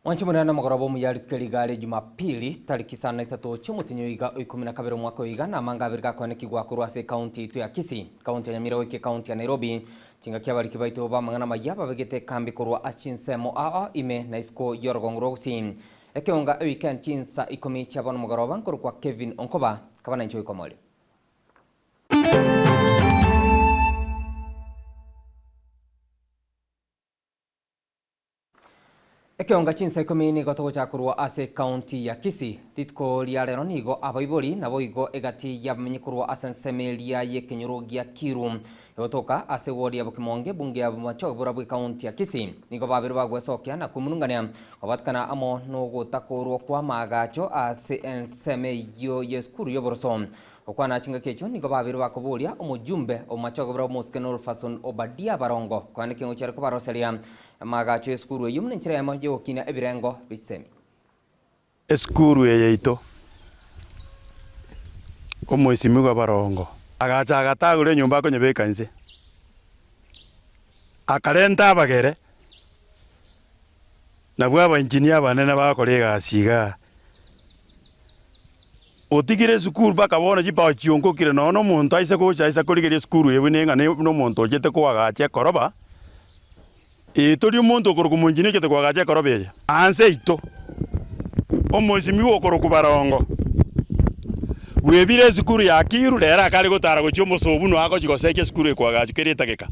Mwanche monene na omogoroba omuya rituko eri iga are Jumapili, tariki isano na isato chi'omotenyi oiga o ikomi na kabere omwaka oyo iga, na amanga abere gakoenekigwa korwa ase ekaunti yaito ya Kisii, ekaunti ya Nyamira goika ekaunti ya Nairobi. Chingaki abariki baito b'amang'ana amayia babegete ekambi korwa ase chinsemo ao ime na isiko y'orogongo rwa Gusii. Ekeonga eweekend chinsa ikomi chia bono omogoroba nkorokwa Kevin Onkoba, kaba nainche goika omoerio. Ekeonga chinsa ikomi nigo togochaka korwa ase ekaunti ya Kisii. Rituko ria rero nigo abaibori naboigo egati y'abamenyi korwa ase ensemo eria y'ekenyoro gia Kiru egotoka ase ewodi ya Bokimonge ebunge ya Bomachoge bw'ekaunti ya Kisii nigo babere bagwesokia na kwemurungania kobatikana amo nogotakorwa kw'amaagacho ase ensemo eyio y'esukuru y'oboroso. Gokwana chingaki echio nigo babere bakoboria omojumbe o Bomachoge bwa Omosike Norfason Obadia Barongo koenda ekeongo chiare kobaroseria Amaagacho y'esukuru eyio buna enchera eyemo y'ogokinia ebirengo bi'chisemi. Esukuru eye yaito, omoisimigwa barongo agacha agatagora enyomba akonyebeka inse, akarenta abagere, nabwo abainjinia abanene bagokora egasi igaa. Otigire esukuru mpaka bono chibao chionkokire nonya na omonto aise gocha aise korigereria esukuru eye buna eng'ana buna omonto ochete koagacha ekoroba, ee tori omonto okorokwa omoengineer ochete koagacha ekoroba eye. Ase aito, omoisimigwa okorokwa barongo, bwebire esukuru ya Kiru rero akare gotara gochia omosobu noe agochia gosekia esukuru eye koagachwa kera etageka.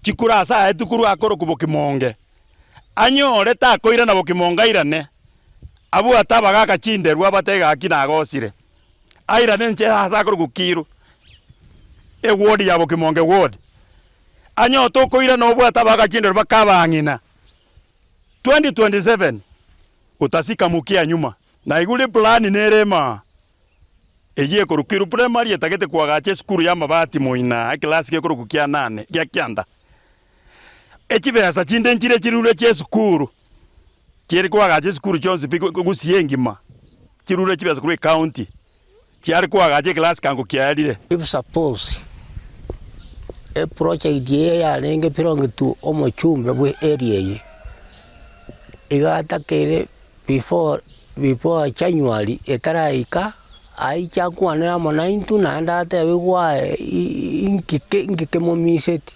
Chikura ase aetwe korwa akorokwa bokimonge, anyore takoirana bokimonge airane. Abwate abagaaka chinderwa abatebe gaki nagosire, airane inche ase akorokwa Kiru, eward ya Bokimonge ward. Anyote okoirana obwate abagaaka chinderwa bakabang'ina 2027 utasika mukia nyuma. Naigure eplan nere ime eyio ekorokwa Kiru Primary etagete koagacha esukuru ya amabati moina ekelasi gekorokwa kia nane gia kianda. Echibesa chinde nchire chirure chi'esukuru, chiere koagacha esukuru chionsi pi gusii engima, chirure chibesa korwa ecounty, chiare koagacha eclass kango kiarire. If suppose eproject eye yarenge belong to omochumbe bwe area eye, iga atakeire before before January etaraika, aiche akwanere amo naintwe naende atebe gwaye inki inki kemomiseti.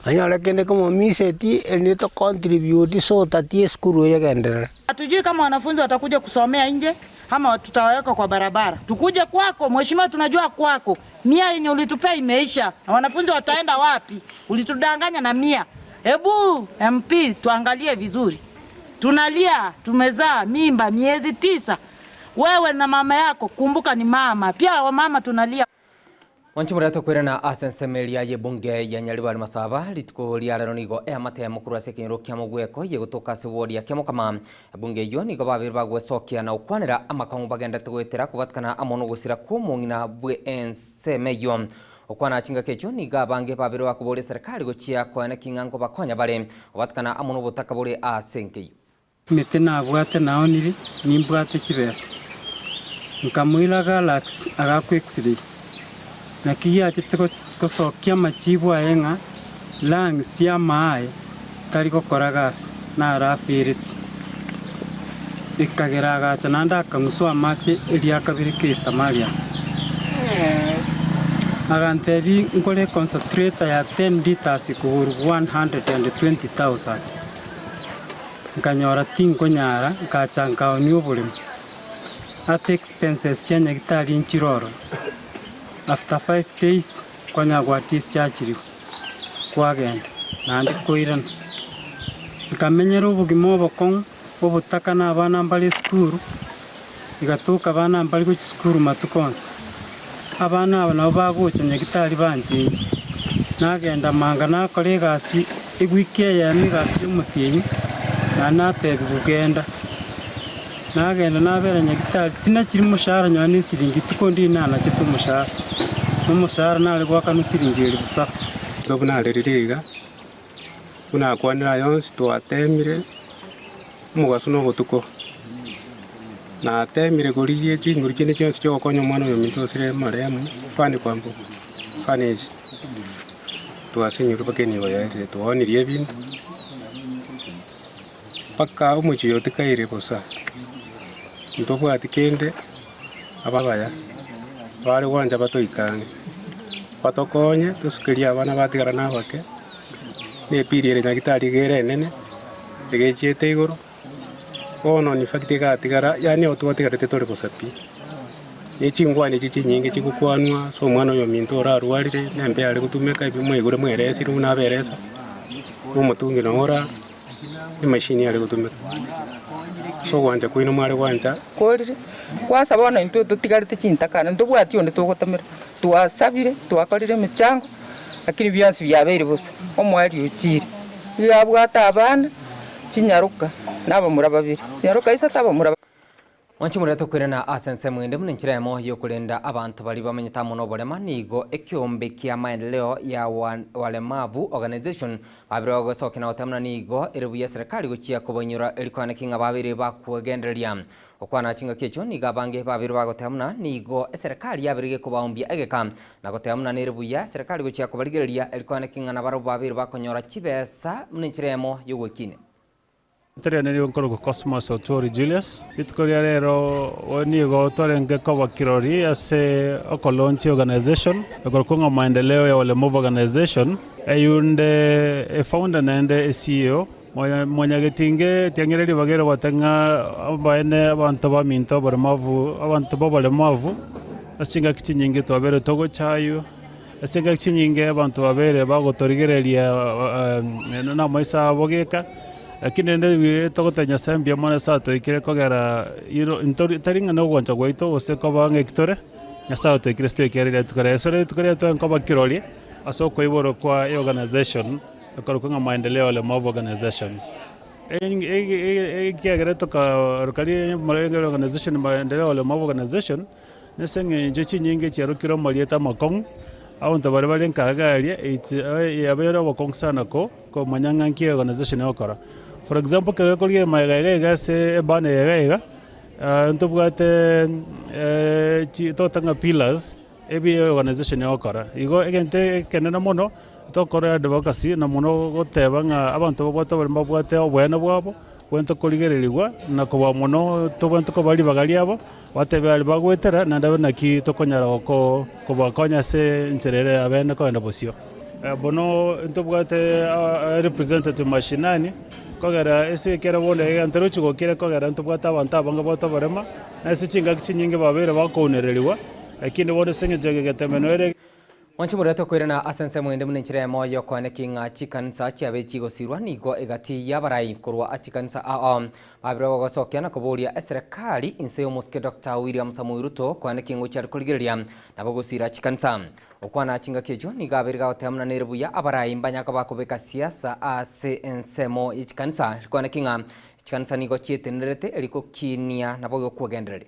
Anyore kende kemomiseti erinde to contribute so that esukuru eye egenderere. Hatujui kama wanafunzi watakuja kusomea nje ama tutawaweka kwa barabara. Tukuje kwako mheshimiwa, tunajua kwako mia yenye ulitupea imeisha, na wanafunzi wataenda wapi? Ulitudanganya na mia. Hebu MP tuangalie vizuri, tunalia, tumezaa mimba miezi tisa, wewe na mama yako, kumbuka ni mama pia, wamama tunalia. Mwanche moria tokoirana ase ensemo eria y'ebunge ya Nyaribari Masaba, rituko ria rero nigo eamate korwa ase ekenyoro kia Mogweko yegotoka ase ward ya Kiamokama. Ebunge eyio nigo babere bagwesokia na gokwanera amakong'u bagendete goetera kobatikana amo nogosira kw'omong'ina bwe ensemo eyio. Okwana chingaki echio nigo abange babere bakoboria eserekari gochia koena king'a nkobakonya bare kobatikana amo nobotaka bore ase enka eyio. Emete nabwate naonire, nimbwate chibesa. Nkamoira Galax agakwa X-ray. Naki giachete gosokia amachibu aye ng'a lungs y'amaaye tari gokora gasi, naro afereti. Ekagera agacha naende akang'uswa amache eria kabere Christa Mariam. Agantebia nkore econcentrator ya 10 litres kogorwa 120,000. Nkanyora tinkonyara, nkacha nkaonia oboremo. Ata expenses chia nyagitari nchire ororo. After 5 days kwanyara gwa dischargiriwe, kwagenda naende koirana. Nkamenyera obogima obokong'u, obotaka na abana mbare esukuru, igatoka abana mbari gochia sukuru matuko onsi. Abana aba nabo bagocha nyagitari banchenchie, nagenda manga nakora egasi ewiki eyemo egasi y'omotienyi, naende natebigwa genda. Nagenda nabera nyagitari, tinachiri moshahara nonya na esiringi, rituko ndiri nanachete omoshahara, na omoshahara nare goakanwa esiringi elifu saba. Igo buna arerire iga, buna akwanire aya onsi twateemire omogaso na obotuko, nateemire korigia chinguru chinde chionsi chiogokonya omwana oyo ominto osire marehemu Fanny Kwamboka, Fanny echi, twasinyirwe mpaka enibo yaerire, twaonirie ebinto. Mpaka omochie oyo otikaire bosa, ntobwati kende, ababaya bare gwancha batoike ang'e, batokonye tosukerie abana batigara na abake, na epiri ere nyagetari iga ere enene, iga echiete igoro, bono in fact egatigara yaani abo twatigarete tore bosa pi. Ne chingwana echi chinyinge chigokwanwa ase omwana oyo ominto orarwarire, na embe are gotumeka ebi mwaigure mweresire buna aberesa, na omotungi noo ora. Emachine yare gotumeka ase ogwancha kwaino mware gwancha. Korire, kwansa bono intwe totigarete chintakana, ntobwati onde togotomera, twasabire, twakorire emechango, lakini bionsi biabeire bosa, omwari ochire, iga abwate abana, chinyaroka, na abamura babere, chinyaroka isato abamura. Mwanche morete okoirana ase ensemo ende buna enchera eyemo y'okorenda abanto baria bamenyete amo noborema, nigo ekeombe kia maendeleo ya Walemavu Organization babire bagosokia na goteba buna nigo ere buya eserekari gochia kobainyora erikoaneki ng'a babere bakwegendereria. Gokwana chingaki echio nigo abange babere bagoteba buna nigo eserekari yabere gekobaombia egeka na goteba buna nere buya eserekari gochia kobarigereria erikoaneki ng'a nabarabwo babere bakonyora chibesa buna enchera eyemo y'ogwekinia. Riria nigo nkorokwa Cosmas Otwori Julius. Rituko ria rero nigo twarenge koba kirori ase okolaunch organization ekorokwa ng'a Maendeleo ya Walemavu Organization, eyunde efounder naende eCEO Mwanyagetinge tiang'ire ribaga ere gote ng'a abaene abanto baminto oboremavu abanto b'oboremavu ase chingaki chinyinge twabeire togochaywa. Ase engaki chinyinge abanto babere bagotorigereria namaiso abo geka, lakini rende ebi togotebia Nyasae mbuya mono ase atoikire kogera iro ntori tari ng'a nogwancha gwaito gose koba ng'a eki tore, Nyasae otoikire ase toikere rituko riaye. Ase rituko riaye twenkoba kirori ase okoiborwa kwa eorganization ekorokwa ng'a Maendeleo Walemavu Organization. Ekiagera tokaroka organization Maendeleo Walemavu Organization. Nase engencho chinyinge chiarokire amarieta amakong'u, abanto baria bare nkaga aria it's yabeire obokong'u sana ko komanya ng'a nki organization egokora. For example ekero okorigia magega iga iga ase ebanner iga iga, ntobwate chi togoteba ng'a pillars ebi organization egokora. Igo egento ekenene mono, tokora advocacy na mono goteba ng'a abanto babwate oboremo babwate oboene bwabo, bwente korigererigwa na kobua mono tobwenerete kobaa ribaga riabo. Batebe aria bagoetera, naende abe naki tokonyara kobakonya ase enchera ere abene kogenda bosio. Bono ntobwate representative mashinani, kogera ase ekero bono egento rochi gokira kogera ntobwate abanto abange babwate oborema, na ase chingaki chinyinge babeire bakounererigwa, lakini bono ase eng'encho egetemeno ere. Mwanche morete okoirana ase ensemo ende buna enchera eyemo y'okoaneki ng'a chikanisa chiabe chigosirwa nigo egati y'abarai korwa ase chikanisa ao babire gogosokia na koboria eserekari inse y'omosike Doctor William Samoei Ruto koaneki ng'o chiare korigereria nabo gosira chikanisa. Okwana chingaki echio nigo abeire gagoteba buna nere buya abarai mbanyaka bakobeka siasa ase ensemo ye chikanisa rikoaneki ng'a chikanisa nigo chietenererete erikokinia nabo gokwegendereria.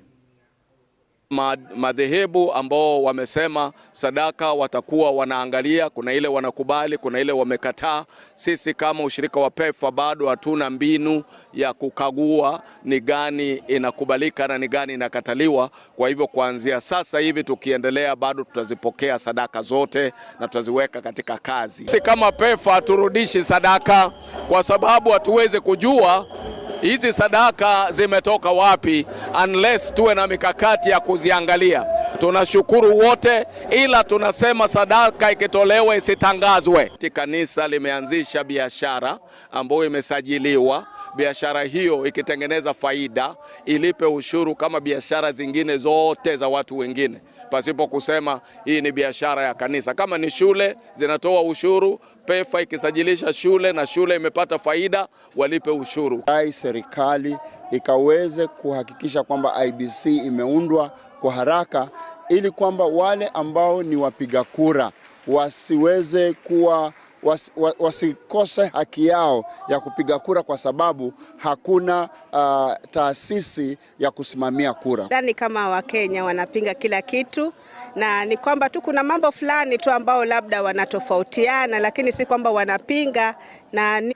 Madhehebu ambao wamesema sadaka watakuwa wanaangalia, kuna ile wanakubali, kuna ile wamekataa. Sisi kama ushirika wa PEPFAR bado hatuna mbinu ya kukagua ni gani inakubalika na ni gani inakataliwa. Kwa hivyo kuanzia sasa hivi tukiendelea, bado tutazipokea sadaka zote na tutaziweka katika kazi. Sisi kama PEPFAR haturudishi sadaka kwa sababu hatuwezi kujua hizi sadaka zimetoka wapi unless tuwe na mikakati ya kuziangalia. Tunashukuru wote, ila tunasema sadaka ikitolewa isitangazwe. Kanisa limeanzisha biashara ambayo imesajiliwa. Biashara hiyo ikitengeneza faida ilipe ushuru kama biashara zingine zote za watu wengine, pasipo kusema hii ni biashara ya kanisa. Kama ni shule zinatoa ushuru, PEPFAR ikisajilisha shule na shule imepata faida walipe ushuru. Rai serikali ikaweze kuhakikisha kwamba IEBC imeundwa kwa haraka ili kwamba wale ambao ni wapiga kura wasiweze kuwa wasikose haki yao ya kupiga kura kwa sababu hakuna taasisi ya kusimamia kura. Dhani kama Wakenya wanapinga kila kitu, na ni kwamba tu kuna mambo fulani tu ambao labda wanatofautiana, lakini si kwamba wanapinga na ni.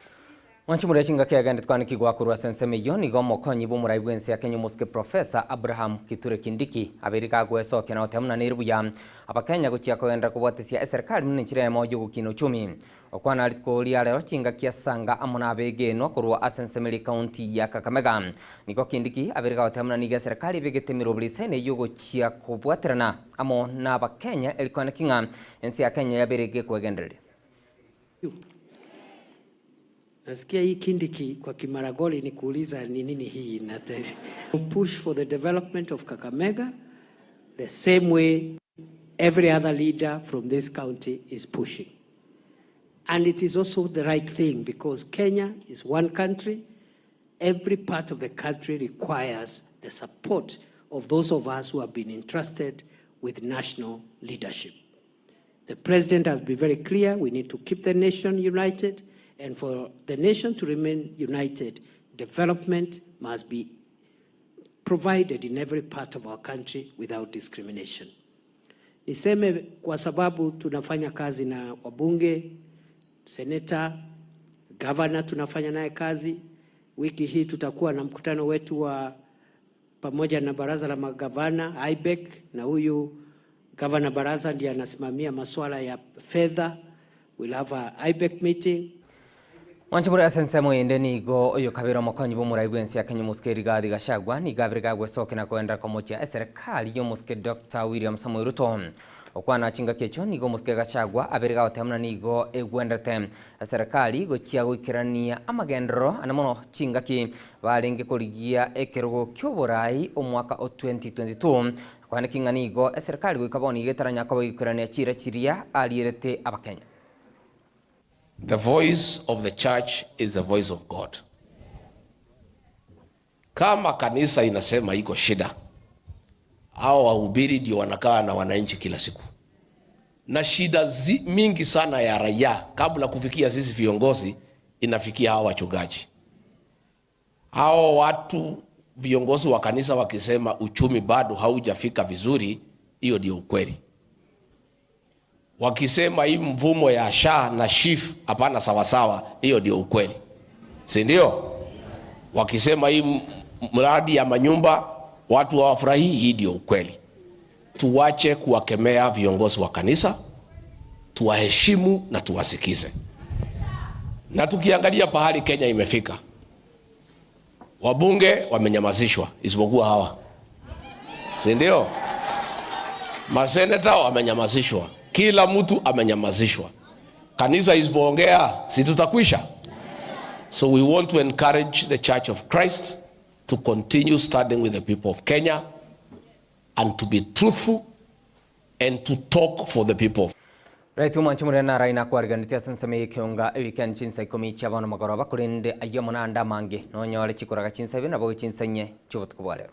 Mwanchimure chingaki agende twaniki gwakorwa ase ensemo eyio nigo omokonyi bw'omorai bw'ense ya Kenya omosike Professor Abraham Kithure Kindiki abeire gagwesokia na goteba buna nere buya Abakenya gochia kogenderera kobwatesia eserikali buna enchera eyemo yogokina uchumi. Okwana rituko ria rero chingaki asanga amo na abegenwa korwa ase ensemo eria ekaunti ya Kakamega. Nigo Kindiki abeire gagoteba buna nigo eserikali ebegete emeroberi esaine yogochia kobwaterana amo na Abakenya eri koaneki ng'a ense ya Kenya yabeire gekwegendereria. Nasikia hii Kindiki kwa Kimaragoli ni kuuliza ni nini hii inateri. Push for the development of Kakamega the same way every other leader from this county is pushing. And it is also the right thing because Kenya is one country. Every part of the country requires the support of those of us who have been entrusted with national leadership. The president has been very clear we need to keep the nation united, and for the nation to remain united, development must be provided in every part of our country without discrimination. Niseme kwa sababu tunafanya kazi na wabunge, seneta, gavana tunafanya naye kazi. Wiki hii tutakuwa na mkutano wetu wa pamoja na baraza la magavana IBEC, na huyu gavana Barasa ndiye anasimamia masuala ya fedha. We'll have a IBEC meeting. Mwanchimure ase ensemo ende nigo oyo kabere omokonyi bw'omorai bw'ense ya Kenya omosike Rigathi Gachagua nigo abere gagwesokia na kogenderera komochia eserikali y'omosike Dr. William Samoei Ruto. Okwana chingaki echio nigo omosike Gachagua abere gagoteba buna nigo egwenderete eserikali gochia goikerania amagenderero ane mono chingaki barenge korigia ekerogo ki'oborai omwaka o 2022 Kwaneki ng'a nigo eserikali goika bono iga etaranya koba egoikerania chiira chiria arierete Abakenya. The voice of the church is the voice of God. Kama kanisa inasema iko shida, hao wahubiri ndio wanakaa na wananchi kila siku, na shida zi, mingi sana ya raia kabla kufikia sisi viongozi inafikia hao wachungaji. Hao watu viongozi wa kanisa wakisema uchumi bado haujafika vizuri, hiyo ndio ukweli. Wakisema hii mfumo ya SHA na SHIF hapana sawasawa, hiyo ndio ukweli, si ndio? Wakisema hii mradi ya manyumba watu hawafurahii, hii ndio ukweli. Tuwache kuwakemea viongozi wa kanisa, tuwaheshimu na tuwasikize. Na tukiangalia pahali Kenya imefika, wabunge wamenyamazishwa isipokuwa hawa, si ndio? Maseneta wamenyamazishwa, kila mtu amenyamazishwa. Kanisa isipoongea, si tutakwisha? So we want to encourage the Church of Christ to continue standing with the people of Kenya and to be truthful and to talk for the people of Right omwanche more nara inakwariganitie ase ensemo eye ekeonga eweekend chinsa ikomi chia bono magoroba korende ayio amo naende amange nonyore chikoraga chinsa ibere nabo chinsa inye chia obotuko bwa rero.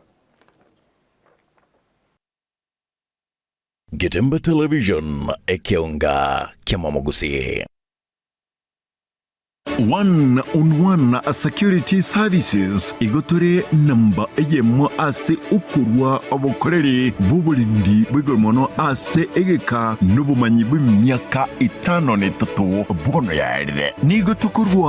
Getembe Television, ekeonga kiamamogusii. One on One Security Services igo tore namba eyemo ase okorua obokoreri bw'oborendi bwa igoro mono ase egeka nobomanyi bw'emiaka etano na etato bono yaerire. Nigo tokorua.